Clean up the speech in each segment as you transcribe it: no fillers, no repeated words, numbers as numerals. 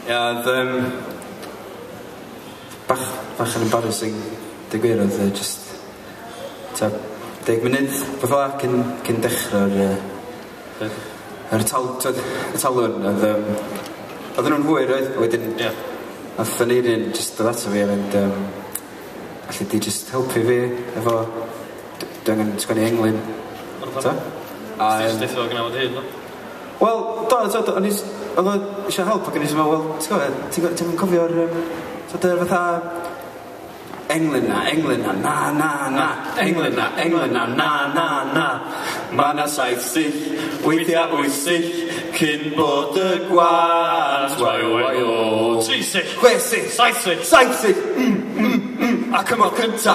Ia, oedd bach yn embarrassing, dweud gwir, oedd just ta 10 munud, fath o cyn dechrau'r yr talwrn, oedd oedden nhw'n hwyr, oedd, wedyn nath Aneirin just dod ato fi a mynd, alli di just helpu fi efo, dwi angen sgwennu englyn. Ta? A jyst deutha fo gynna fo dy hun, do? Wel, do, o'n i, oedd o eisiau help ac o'n i jyst meddwl, wel, ti'n gwybod, ti'n cofio'r, ti'n fatha, englyn na, na, na, na, englyn na, na, na, na. Ma' 'na 7 sill, weithiau 8 sill, cyn bod y gwant. Waio, waio. 3 sill. 6 sill. 7 sill. 7 sill. A cymorth cynta.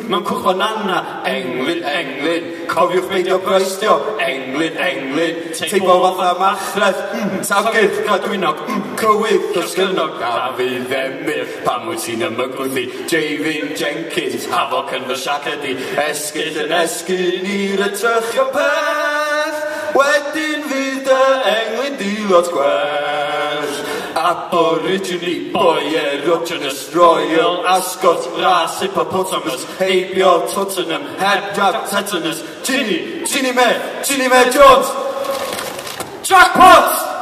Mewn cwch banana. Englyn, englyn. Cofiwch beidio brystio. Englyn, englyn. Teimlo fatha machreth. Tafgyrch, cadwynog. Cywydd, cysgynog. Dafydd Emyr, pam wyt ti'n ymygwth i? Jafin Jenkins, Hafoc yn fy siaced i. Esgyll yn esgyn i'r etrychion pell. Wedyn fydd dy englyn di lot gwell. Aborigine, boy, erogenous, royal, ascot, ras, hippopotamus, heibio, Tottenham, heb jab, tetanus, Ginny, Ginny May, Ginny May Jones. Jackpot!